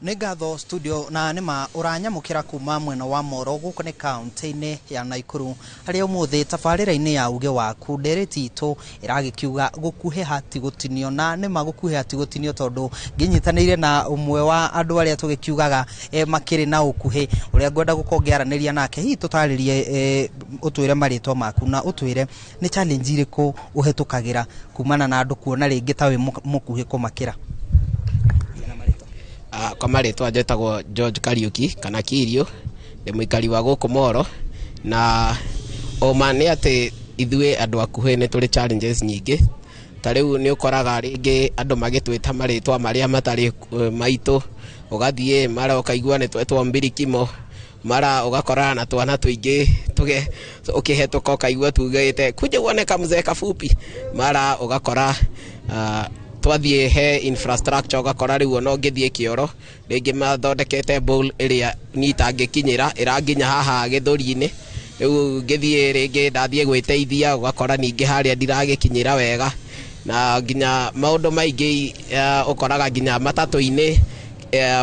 Nĩ ngatho studio, na nĩma ũranyamũkĩra kuma mwena wa Moro gũkũ nĩ kaunti-inĩ ya Naikuru, harĩa ũmũthĩ tabarĩra-inĩ ya uge waku ndereti itũ ĩragĩkiuga gũkuhĩha ti gũtinio. Na nĩma gũkuhĩha ti gũtinio, tondũ ngĩnyitanĩire na ũmwe wa andũ arĩa tũgĩkiugaga makĩrĩ na ũkuhĩ, ũrĩa ngwenda gũkorwo ngĩaranĩria nake. Hihi tũtarĩrie, ũtwĩre marĩtwa maku na ũtwĩre nĩ challenge irĩkũ ũhetũkagĩra kumana na andũ kuona rĩngĩ ta wĩ mũkuhĩ kũmakĩra. Kwa marĩtwa njĩtagwo George Kariuki kana Kirio, ndĩ mũikari wa gũkũ Moro, na ũma nĩ atĩ ithuĩ andũ akuhĩ nĩ tũrĩ challenges nyingĩ. Ta rĩu nĩ ũkoraga rĩngĩ andũ magĩtwĩta marĩtwa marĩa matarĩ maitũ, ũgathiĩ mara ũkaigua nĩ twetwo mbirikimo, mara ũgakorana na twana tũingĩ tuge ũkĩhetũka ũkaigua tugĩte kuja uone kamzee kafupi, mara ũgakora twathiĩ he infrastructure, ũgakora rĩu ona ũngĩthiĩ kĩoro rĩngĩ mathondekete bowl ĩrĩa niĩ itangĩkinyĩra, ĩranginya haha gĩthũri-inĩ. Rĩu ngĩthiĩ rĩngĩ ndathiĩ gwĩteithia, ũgakora ningĩ harĩa ndiragĩkinyĩra wega, na nginya maũndũ maingĩ ũkoraga nginya matatũ-inĩ,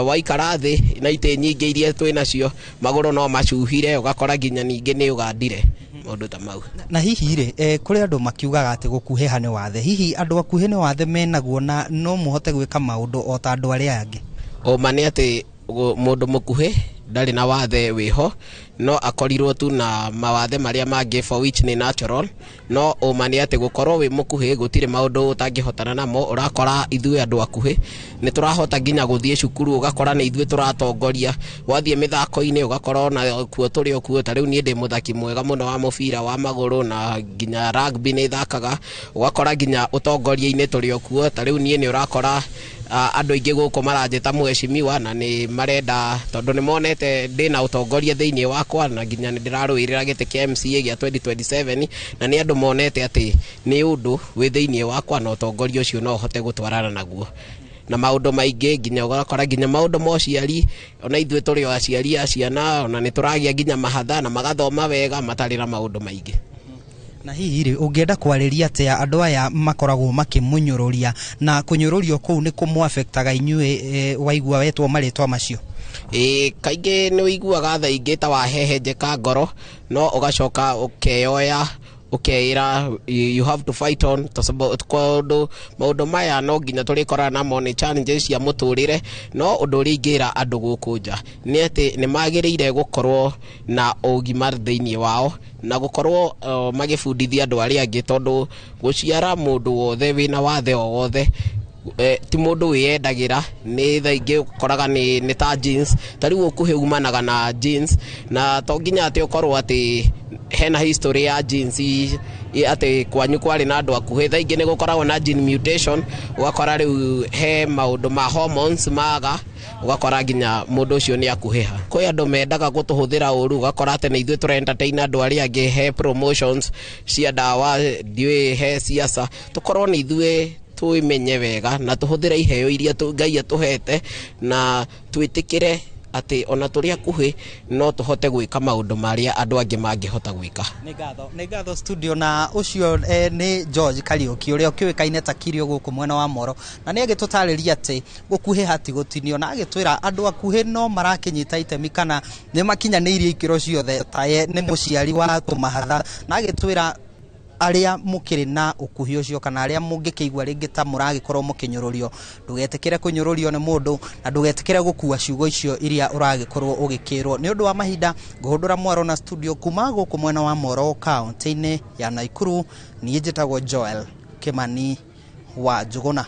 waikara thĩ na itĩ nyingĩ iria twĩ nacio, magũrũ no macuhire, ũgakora nginya ningĩ nĩ ũgandire, maũndũ ta mau. Na hihi rĩ, kũrĩ andũ makiugaga atĩ gũkuhĩha nĩ wathe. Hihi andũ akuhĩ nĩ wathe menaguo na no mũhote gwĩka maũndũ o ta andũ arĩa angĩ? Ũma nĩ atĩ mũndũ mũkuhĩ ndarĩ na wathe wĩho, no akorirwo tu na mawathe marĩa mangĩ for which nĩ natural. No ũma nĩ atĩ gũkorwo wĩ mũkuhĩ gũtirĩ maũndũ ũtangĩhotana namo. Ũrakora ithuĩ andũ akuhĩ nĩ tũrahota nginya gũthiĩ cukuru, ũgakora nĩ ithuĩ tũratongoria. Wathiĩ mĩthako-inĩ, ũgakora ona kuo tũrĩ o kuo. Ta rĩu niĩ ndĩ mũthaki mwega mũno wa mũbira wa magũrũ, na nginya rugby nĩ thakaga, ũgakora nginya ũtongoria-inĩ tũrĩ o kuo. Ta rĩu niĩ nĩ ũrakora andũ aingĩ gũkũ maranjĩta mheshimiwa, na nĩ marenda tondũ nĩ monete ndĩna ũtongoria thĩinĩ wakwa, na nginya nĩ ndĩrarũĩrĩra gĩtĩ kĩa MCA gĩa 2027, na nĩ andũ monete atĩ nĩ ũndũ wĩ thĩinĩ wakwa na ũtongoria ũcio no ũhote gũtwarana naguo na maũndũ maingĩ. Nginya ũgakora nginya maũndũ ma ũciari, ona ithuĩ tũrĩ o aciari a ciana, ona nĩ tũragĩa nginya mahatha na magathoma wega matarĩ na maũndũ maingĩ. Na hihi rĩ, ũngĩenda kwarĩria atĩa andũ aya makoragwo makĩmũnyũrũria, na kũnyũrũrio kũu nĩ kũmũafektaga inyuĩ, waigua wetwo marĩtwa macio? Ĩĩ, kaingĩ nĩ ũiguaga tha ingĩ ta wahehenjeka ngoro, no ũgacoka ũkeyoya, ũkeĩra you have to fight on, tondũ maũndũ maya no nginya tũrĩkorana namo, nĩ challenges cia mũtũrĩre. No ũndũ ũrĩa ingĩra andũ gũkũ nja nĩ atĩ nĩ magĩrĩire gũkorwo na ũgima thĩinĩ wao na gũkorwo magĩbundithia andũ arĩa angĩ, tondũ gũciara mũndũ wothe wĩna wathe o wothe ti mũndũ wĩyendagĩra. Nĩ thaa ingĩ ũkoraga nĩ ta genes. Ta rĩu ũkuhĩ umanaga na genes, na to nginya atĩ ũkorwo atĩ hena history ya genes atĩ kwanyu kwarĩ na andũ akuhĩ. Thaa ingĩ nĩ gũkoragwo na gene mutation, ũgakora rĩu he maũndũ ma hormones maga, ũgakora nginya mũndũ ũcio nĩ akuhĩha. Kwĩ andũ mendaga gũtũhũthĩra ũru, ũgakora atĩ nĩ ithuĩ tũra entertain andũ arĩa angĩ he promotions cia ndawa, ndiũĩ he siasa. Tũkorwo nĩ ithuĩ twĩmenye wega na tũhũthĩre iheo iria Ngai atũhete, na twĩtĩkĩre atĩ ona tũrĩ akuhĩ no tũhote gwĩka maũndũ marĩa andũ angĩ mangĩhota gwĩka. Nĩ ngatho, nĩ ngatho studio. Na ũcio nĩ George Kariuki, ũrĩa ũkĩũĩkaine ta Kirio gũkũ mwena wa Moro, na nĩ agĩtũtarĩria atĩ gũkuhĩha ti gũtinio, na agĩtwĩra andũ akuhĩ no marakĩnyita itemi kana nĩ makinyanĩirie ikĩro ciothe, taye nĩ mũciari wa tũmahatha, na agĩtwĩra arĩa mũkĩrĩ na ũkuhĩ ũcio kana arĩa mũngĩkĩigua rĩngĩ ta mũragĩkorwo mũkĩnyũrũrio, ndũgetĩkĩre kũnyũrũrio nĩ mũndũ na ndũgetĩkĩre gũkua ciugo icio iria ũragĩkorwo ũgĩkĩrwo. Nĩ ũndũ wa mahinda, ngũhũndũra mwaro na studio kuma gũkũ mwena wa Moro, kaunti-inĩ ya Naikuru. Niĩ njĩtagwo Joel Kimani wa Njũgũna.